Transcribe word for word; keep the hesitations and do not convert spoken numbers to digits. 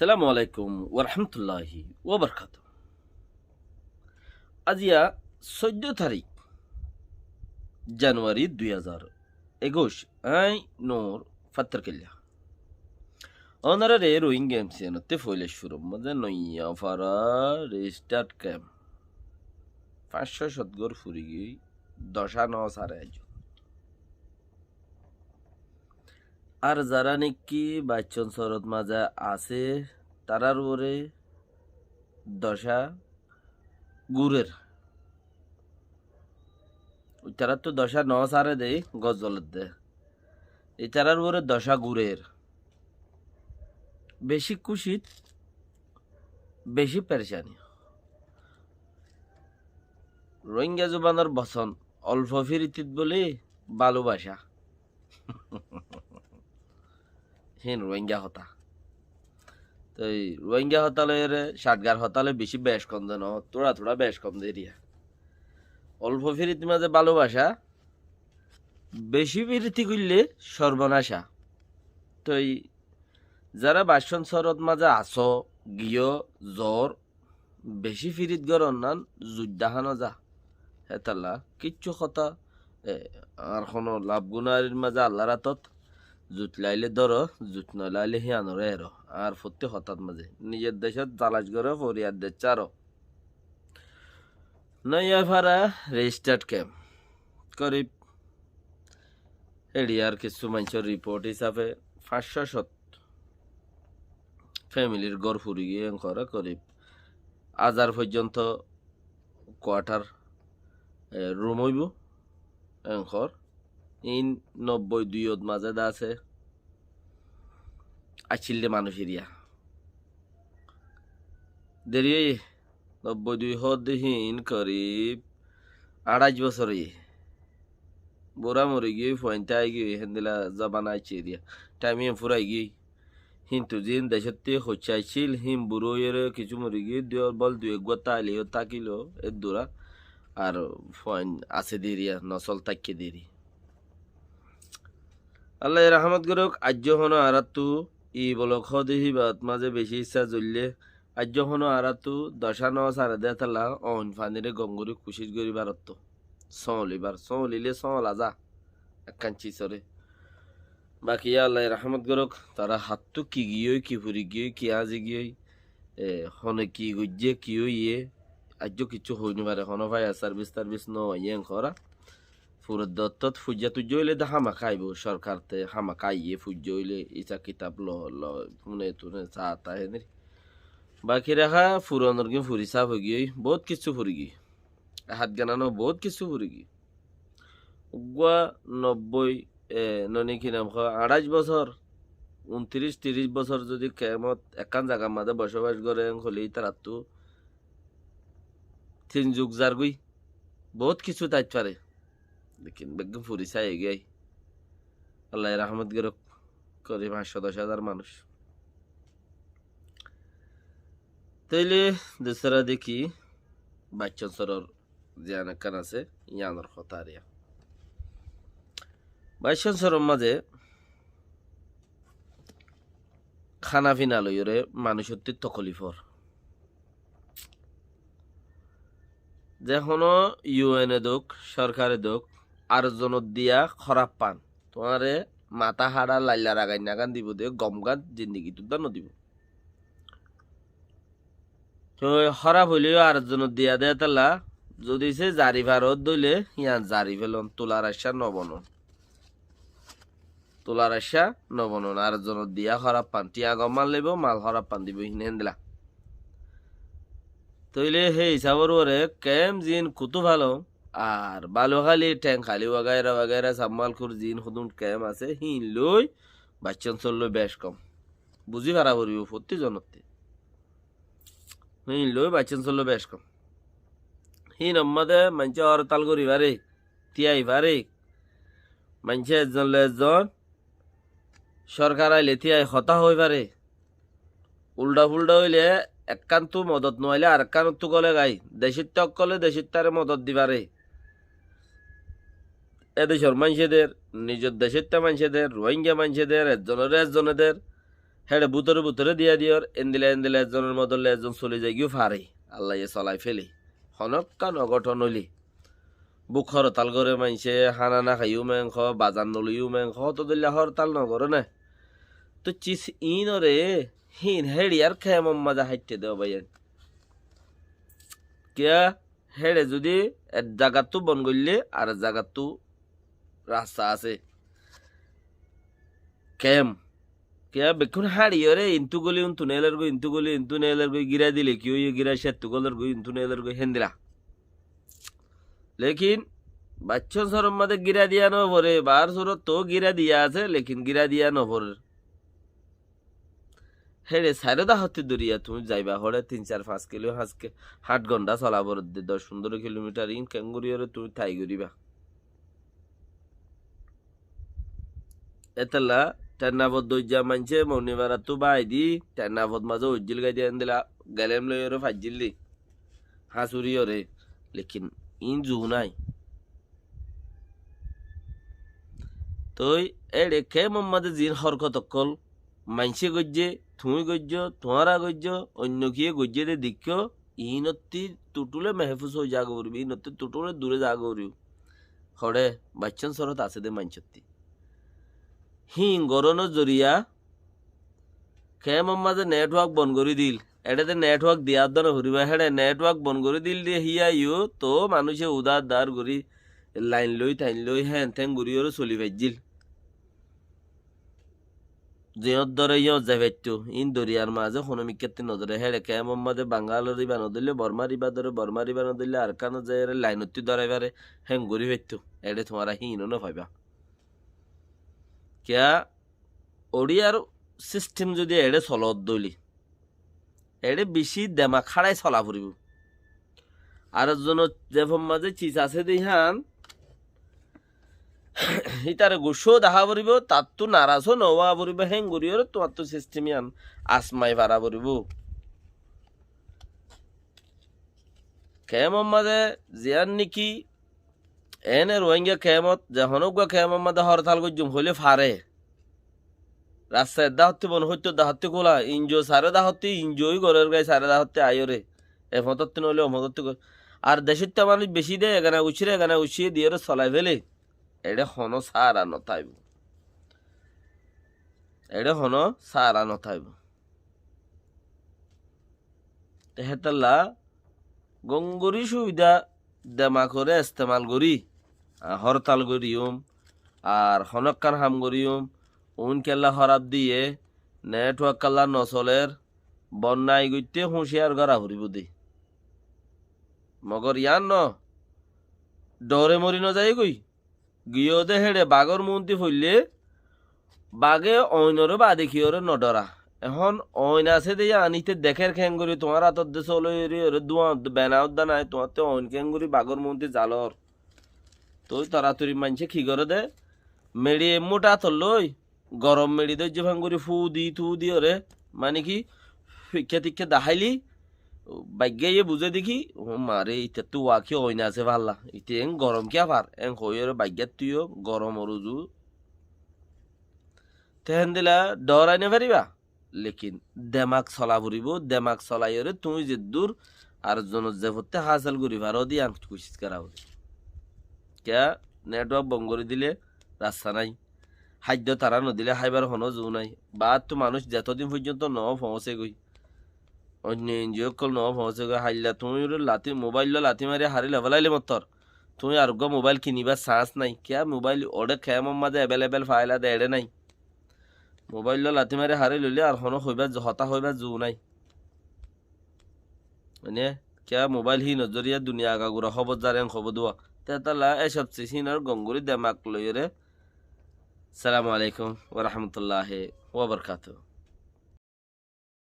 Assalamu alaikum warahmatulláhi wabarakátuhu. Aziya soiddó tarík januwari dui házar ekuic, añí Nur Fattarkilla. Ónorare Rohingya M C N ottú foila cúrur mazé Noyafara rejistar kemp fañs cót gór furi giyói, doca no sáre aijjó. Ar zará néki Baicconsorot mazé asé, tarár uore doca gurer. Ítarattu doca no sáre de, gór zoledde. Ítarár uore doca gurer. Beci kúcit, beci perecani. Rohingya zubanor bosón, olfo firitit bóli bálobaca. Hín Rohingya hotá. Toi Rohingya hotá loiyóre, Catgar hotá loi beci bec kom de no, túra túra bec kom de eriya. Olfo firitir mazé bálobaca, beci firiti goille corbonaca. Toi zará Baicconsorot mazé asó, giyó, zor, beci firit goron nan zuit dahá no za. Hétolla kiccú hotá, e, ar hono lab gunárir mazé Allar átot, zuit laile dóro, zuit no laile híanoré ero. Ar fottí hotát mazé nizor decót zalac goró, foriyad decáro. Noyafara rejistar kemp. Korib héçiyar kissú maincór riport hísafe fañs cót femilir gór furi giyé, enkora korib házar foijjonto kuatar, e, rum óibo, enkor. Ín nobboi dui ot mazé de asé, accíl de manúic eriya. Deri óiye, nobboi dui hoódde hín korib añçáic bosór óiye. Bura mori giyói, fuaintá ai giyói, héndilla zobana aiccé eriya. Thaim hín furai giyói. Híntu ziín decótti hoiccá accíl, hín bura óiyore kissú mori giyói, dui bol dui eggúa táile yó tákilo, eddura. Ar fuain asé de eriya, nosol táikke de eriya. Allaye rahmot gorók, aijjó hono añáráttu i bolok hoóde híbat mazé beci issá zoille, aijjó hono añáráttu doca no sáre de hétolla oin fanire gom gorí kucíc gorí barottó. Sóolibar, sóolile sóola za ekkán cisóre. Baki Allaye rahmot gorók, tará hattú ki giyói, ki furi giyói, ki añzi giyói, e, hone ki goijjé, ki óiye, aijjó kiccú hoi no fare, hono faya sarbis tarbis no aiyé enkora. Furor dottot fuijja tuijja óile de hámaka aibó, sorkarte hámaka aiyé fuijja óile, isab kitab lo, lo, fune tune sa ta héniri. Baki raká furonor gín furi sáf ói giyói, boóut kissú furi giyói. E hát ganano boóut kissú furi giyói. Uggúa nobboi, e, noni ki nam hoó, añçáic bosór, untiríc, tiríc bosór zodi kemot ekkán zagar mazé bocobac goré, en hoilé ítarattú tin zug zargói, boóut kissú táit fare. Lekin beggún furi sai giyói. Allaye rahmot gorók, korib fañs cót doc házar manúic. Tóile dusára dekí, Baicconsoror ziyán ekkán asé, yíanor hotá ariya. Baicconsoror mazé hána fina loiyóre manúicottú tokolif ór. Ze hono U N e dók, sorkare dók, ar zonot diya hóraf fan. Tuáñre matá haça lailla ragai nagán dibou de, gom gán zindigit uddá no dibou. Toi hóraf óile yó ar zonot diya de hétolla, zodi se zari faro dóile, yían zari felon, tular aiccá no bonon. Tular aiccá no bonon, ar zonot diya hóraf fan. Thiañ gom mal loibou, mal hóraf fan dibou, hín héndilla. Tóile hé isabor uore kemp ziín kutú falon, ar balu háli, theng háli wagaira wagaira, sammal kur ziín hudún kemp asé, híin loi Baicconsor loi bec kom. Buzí fara foribou fottí zonotte. Híin loi Baicconsor loi bec kom. Híin ammá de maincé hortal gorí fare, tíai fare. Maincé ezzon loi ezzon sorkar aile tíai hotá hoi fare. Uldha-fuldha óile ekkántu modot no aile arekkánottu gole gai. Decóitta ókkole decóittare modot di fare. E decor maincé der, nizor decóitta maincé der, Ruáingga maincé der, ezzonoré ezzone der. Héçe bútore bútore diya diyór, endilla endilla ezzonor modot loi ezzon soli zaigiyó fare. Allaye solai féle. Honókkan ogothon óile. Búk hortal goré maincé, hána no háiyo mengó, bazar no loiyo mengó, hoto dilla hortal no goré né. Toi cis iínoré híin héçiyar kemor mazé háitte de báiyain. Kiyá héçe zudi ek zagattú bon goillé ar ek zagattú rasta asé. Kem. Kiyá bekkún háçiyóre intú goli untú neelergói, intú goli intú neelergói, gíra dile ki óiye, gíra céttu golorgói, intú neelergói, héndilla. Lekin baiccón sorot mazé gíra diya no foré, baár sorot to gíra diya asé, lekin gíra diya no foré. Héçe sairó dahottí doriya tuñí zaiba, hoçé tin, sair, fañs kilo, háñt ki-, háñt gonthá sola foredde, doc fundóro kilomitar, iín keéngoríyoré tuñí tai goríba. Étella thenna fot doijja maincé Mounibarattú báaidi, thenna fot mazé uijjíl gai de endilla gelém loiyoré faijjíl de, háñsuriyóre, lekin iín zuu nái. Toi éçe kemor mazé ziín horkot ókkol maincé goijjé, tuñí goijjó, tuáñra goijjó, oinno kiyé goijjé de deikkó, iínottí tuthule mehfus ói zaga foribó, iínottí tuthule dure zaga foribó. Hoçé baiccón sorot asé de maincótti. Híin gorónor zoriya kemor mazé network bon gorí dil. Eçé de network diya dóna foribó, héçe network bon gorí dil de híyayó to manúice udar dar gorí lain loi, tain loi, héen teén goríyoré soli faijjíl. Ziñót dóre yíñot zai faittó, iín doriyar mazé honó mikkátti no dóre, héçe kemor mazé Bangalor íba no dóille, Bormar íba dóre, Bormar íba no dóille, Arkanot zaiyóre lainottí dórai fare, héen gorí faittó. Eçé tuáñra híino no faiba. Kiyá, oriyar sistem zudi eçé solot dóile, eçé bicí demak háçai sola foribó. Ar ezzonor zefot mazé cis asé de hían, hítare guccó dahá foribó, tattú naras ó no ówa foribó, héen goríyoré tuáñttú sistem yían asmai fara foribó. Kemor mazé ziyán niki ene Rohingya kemot, ze honó uggúa kemor mazé hortal goijjum hoilé fare. Rasta edde hottí bon, hoittór dá hottí kúla, injo saré dá hottí, injo ói gorér gai saré dá hottí aiyóre. E foñtottí noóile o foñtottí gor-, ar decóitta manúic bicí de, egana guccíre, egana guccíye diyóre solai féle. Eçé honó sára no táibo. Eçé honó sára no táibo. Te hétolla gongorí cúbida demakoré estemal gorí, a, hórtal goríyum, ar honókkan ham goríyum, uún kiyólla hóraf diyé, network kiyólla nosolér, bon nái goitté húciyar gorá foribóu dé. Mogor yián noó, dhoore mori nozaiyé goi. Giyóde héçe bagór muúnti foillé, bagé oinoré baade kiyóre nodhora. Ehón oin asé dé yían íte dekér keéngorí, tuáñr átot dé sóloiyoré dúañ benaódda nái, tuáñtte oin keéngorí bagór muúnti zalór. Toi toratori maincé ki goré dé, meçi emmúth átot loi, gorom meçi dóijje fán gorí fúu di, túu diyóre, mani ki, fikká tikká daháili, baiggáye buzé dé ki, ó maré, ítattú waki oin asé falla. Íte eén gorom kiyá far, eén hoóiyoré baiggáttuyó goromor uzu. Te héndilla dhoorai nofaribá. Lekin demak sola foribóu, demak solaiyoré tuñí zeddúr ar zonot ze fottí hásel gorí faró dé yían kucíc gorá foribóu. Kiyá, network bon gorí dilé rasta nái. Háiddo tará nodilé háibar honó zuu nái. Baáttu manúic zetodin foijjonto noó foóñse goi, oinno enjiyo ókkol noó foóñse goi, háilla tuñí lati, mobáillot lati mari hári lofélailé mottor, tuñí ar uggúa mobáil kinibár sañs nái. Kiyá, mobáil oçé kemor mazé ebel ebel faáila de eçé nái. Mobáillot lati mari hári loilé ar honó hoibár, hotá hoibár zuu nái. Mane, kiyá mobáil híinor zoriya duniya agagura hóbor zar en hóbor dúa. Te hétolla écob sis híinor gom gorí demak loiyóre. Assalamu alaikum wa rahmatullahi wa barakatuhu.